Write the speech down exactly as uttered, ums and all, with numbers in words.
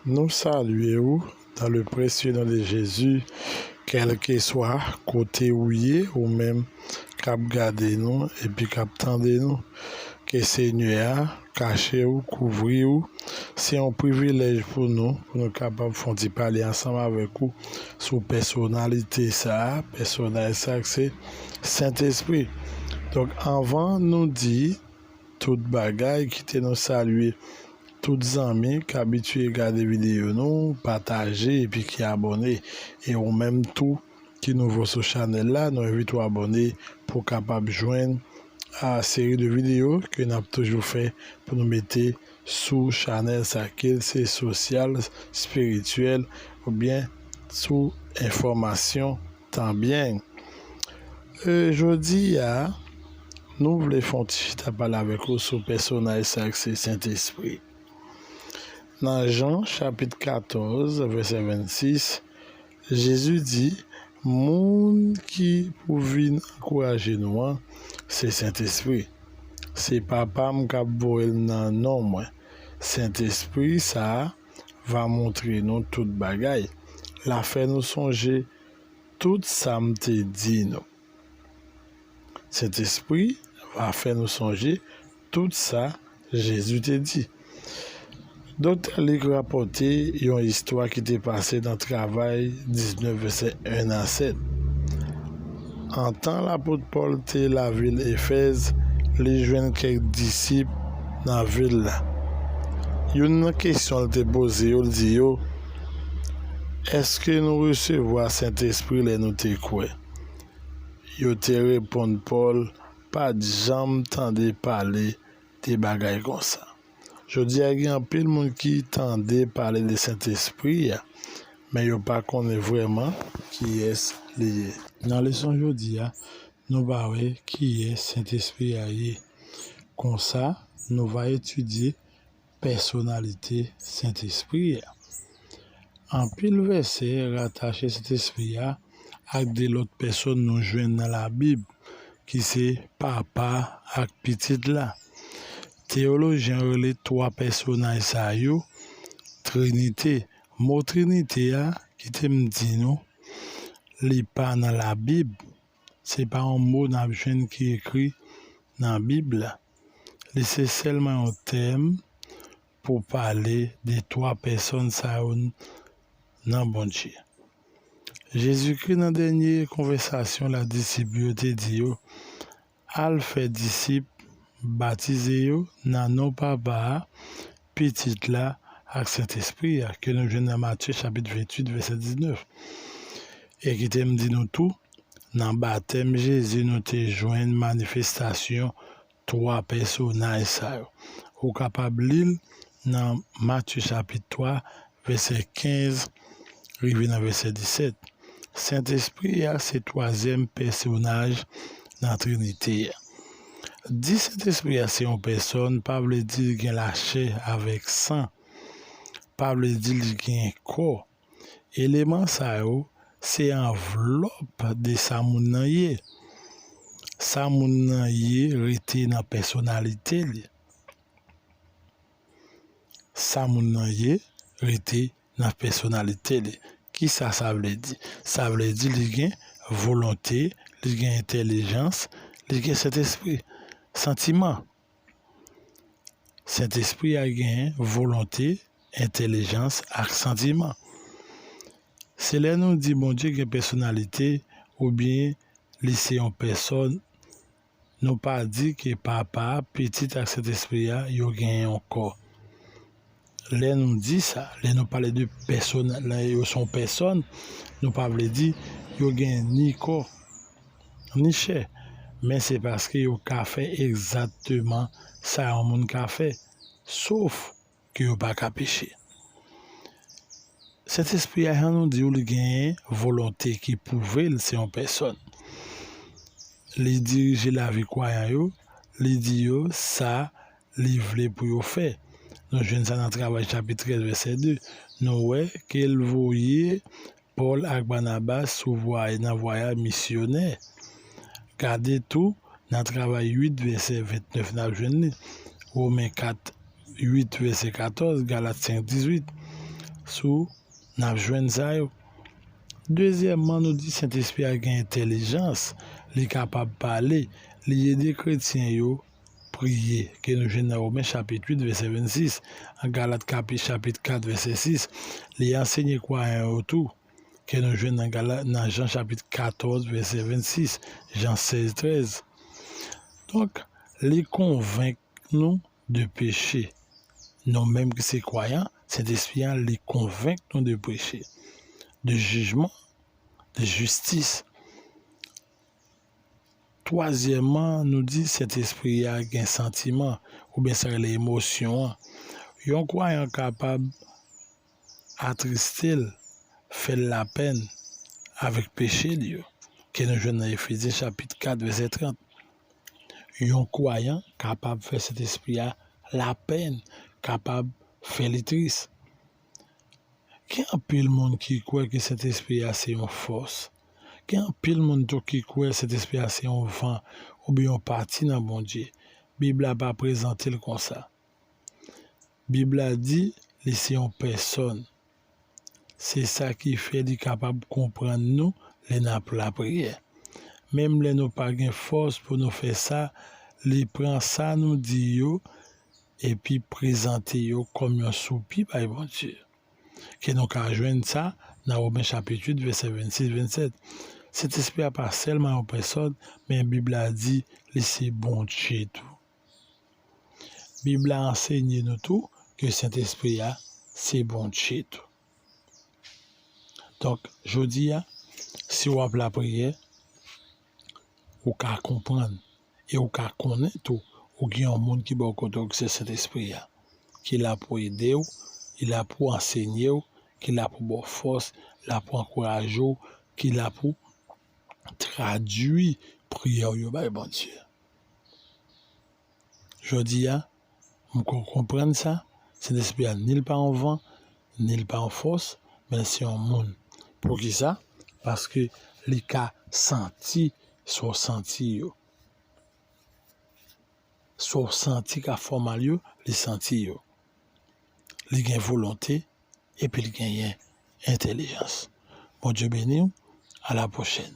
Nou salye w dans le précieux nom de Jésus, kèlkeswa kote ou ye, ou menm k ap gade nou epi k ap tande nou. Ke Senyè a kache w, kouvri w. Se yon privilèj pou nou, pou nou kapab fè yon ti pale ansanm avèk ou sou pèsonalite sa a, pèsonaj sa a ki se Sentespri. Donk, anvan nou di tout bagay, kite nou salye tout zanmi k abitye gade videyo nou, pataje epi ki abòne. E ou menm tou ki nouvo sou chanèl la, nou envite w abòne pou w kapab jwenn a seri de videyo ke n ap toujou fè pou nou mete sou chanèl sa, ke l se sosyal, espirityèl oubyen sou enfòmasyon tanbyen. E, jodi a, nou vle fè yon ti chita pale avèk ou sou pèsonaj sa ki se Sentespri. Nan Jan chapit katòz, vèsè vennsis, Jezi di, moun ki pou vin ankouraje nou an, se Sentespri. Se Papa m k ap voye l nan non mwen. Sentespri sa a va montre nou tout bagay. L a fè nou sonje tout sa m te di nou. Sentespri va fè nou sonje tout sa Jezi te di. Doktè Luc rapòte yon istwa ki te pase nan Travay diznèf, vèsè en a sèt. Antan lapot Pòl te lavil Efèz, li jwenn kèk disip nan vil la. Youn nan kesyon l te poze yo, l di yo, èske nou resevwa Sentespri lè nou te kwè? Yo te reponn Pòl, pa t janm tande pale de bagay konsa. Jodi a, gen anpil moun ki tande pale de Sentespri a, men yo pa konnen vrèman kiyès li ye. Nan leson jodi a, nou va wè kiyès Sentespri a ye. Konsa, nou va etidye pèsonalite Sentespri a. Anpil vèsè ratache Sentespri a ak de lòt pèsòn nou jwenn nan Labib, ki se Papa ak Pitit la. Teyolojyen yo rele twa pèsonaj sa yo Trinite. Mo Trinite a, kite m di nou, li pa nan Labib. Se pa yon mo n ap jwenn ki ekri nan Bib la. Li se sèlman yon tèm pou pale de twa pèsòn sa yo nan Bondye. Jezikri, nan dènye konvèsasyon l ak disip yo, te di yo, al fè disip, batize yo nan non Papa a, Pitit la ak Sentespri a, ke nou jwenn nan Matye chapit venntuit, vèsè diznèf. E kite m di nou tou, nan batèm Jezi, nou te jwenn manifestasyon twa pèsonaj sa yo. Ou kapab li l nan Matye chapit twa, vèsè kenz rive nan vèsè disèt. Sentespri a se twazyèm pèsonaj nan Trinite a. Di Sentespri a se yon pèsòn, pa vle di l gen lachè avèk san. Pa vle di l gen kò. Eleman sa yo se anvlòp de sa moun nan ye. Sa moun nan ye rete nan pèsonalite li. Sa moun nan ye rete nan pèsonalite li. Kisa sa vle di? Sa vle di li gen volonte, li gen entèlijans, li gen Sentespri, santiman. Sentespri a genyen volonte, entèlijans ak santiman. Se lè nou di Bondye gen pèsonalite oubyen li se yon pèsòn, nou pa di ke Papa, Pitit ak Sentespri a, yo gen yon kò. Lè nou di sa, lè nou pale de pèsonaj, lè yo se yon pèsòn, nou pa vle di yo gen ni kò, ni chè. Men se paske yo ka fè egzakteman sa yon moun ka fè, sof ke yo pa ka peche. Sentespri a, jan nou di w, li genyen volonte ki pwouve l se yon pèsòn. Li dirije lavi kwayan yo, li di yo sa li vle pou yo fè. Nou jwenn sa nan Travay chapit trèz, vèsè de. Nou wè ke l voye Pòl ak Banabas sou vway-, nan vwayaj misyonè. Gade tou nan Travay uit, vèsè vennèf, n ap jwenn li. Women kat, uit, vèsè katòz, Galat senk, dizuit. sou n ap jwenn sa yo. Dezyèmman, nou di Sentespri a gen entèlijans, li kapab pale, li ede kretyen yo priye, ke nou jwenn nan Women chapit uit vèsè vennsis, an Galat kapi-, chapit kat vèsè sis, li ansenye kwayan yo tou, ke nou jwenn nan Gala-, nan Jan chapit katòz vèsè vennsis, Jan sèz trèz. Donk, li konvenk nou de peche. Nou menm ki se kwayan, Sentespri a, li konvenk nou de peche, de jijman, de jistis. Twazyèmman, nou di Sentespri a gen santiman, oubyen sa rele emosyon an. Yon kwayan kapab atriste l, fè l lapèn avèk peche l yo, ke nou jwenn nan Efezyen chapit kat vèsè trant. Yon kwayan kapab fè Sentespri a lapèn, kapab fè li tris. Gen anpil moun ki kwè ke Sentespri a se yon fòs. Gen anpil moun tou ki kwè Sentespri a se yon van oubyen yon pati nan Bondye. Bib la pa prezante l konsa. Bib la di li se yon pèsòn. Se sa ki fè li kapab konprann nou lè n ap lapriyè. Menm lè nou pa gen fòs pou nou fè sa, li pran sa nou di yo epi prezante yo kòm yon soupi bay Bondye. Ke nou ka jwenn sa nan Women chapit uit, vèsè vennsis, vennsèt. Sentespri a pa sèlman yon pèsòn, men Bib la di li se Bondye tou. Bib la ansenye nou tou ke Sentespri a se Bondye tou. Donk, jodi a, si w ap lapriyè, ou ka konprann e ou ka konnen tou, ou gen yon moun ki bò kote w ki se Sentespri a, ki la pou ede w, li la pou ansenye w, ki la pou ba w fòs, la pou ankouraje w, ki la pou tradui priyè w yo bay Bondye. Jodi a, m ko-, konprann sa, Sentespri a ni l pa yon van, ni l pa yon fòs, men l se yon moun. Poukisa? Paske li ka santi sa w santi yo. Sa w santi ka fè w mal yo, li santi yo. Li gen volonte, epi li genyen entèlijans. Bondye beni w, a la pwochèn.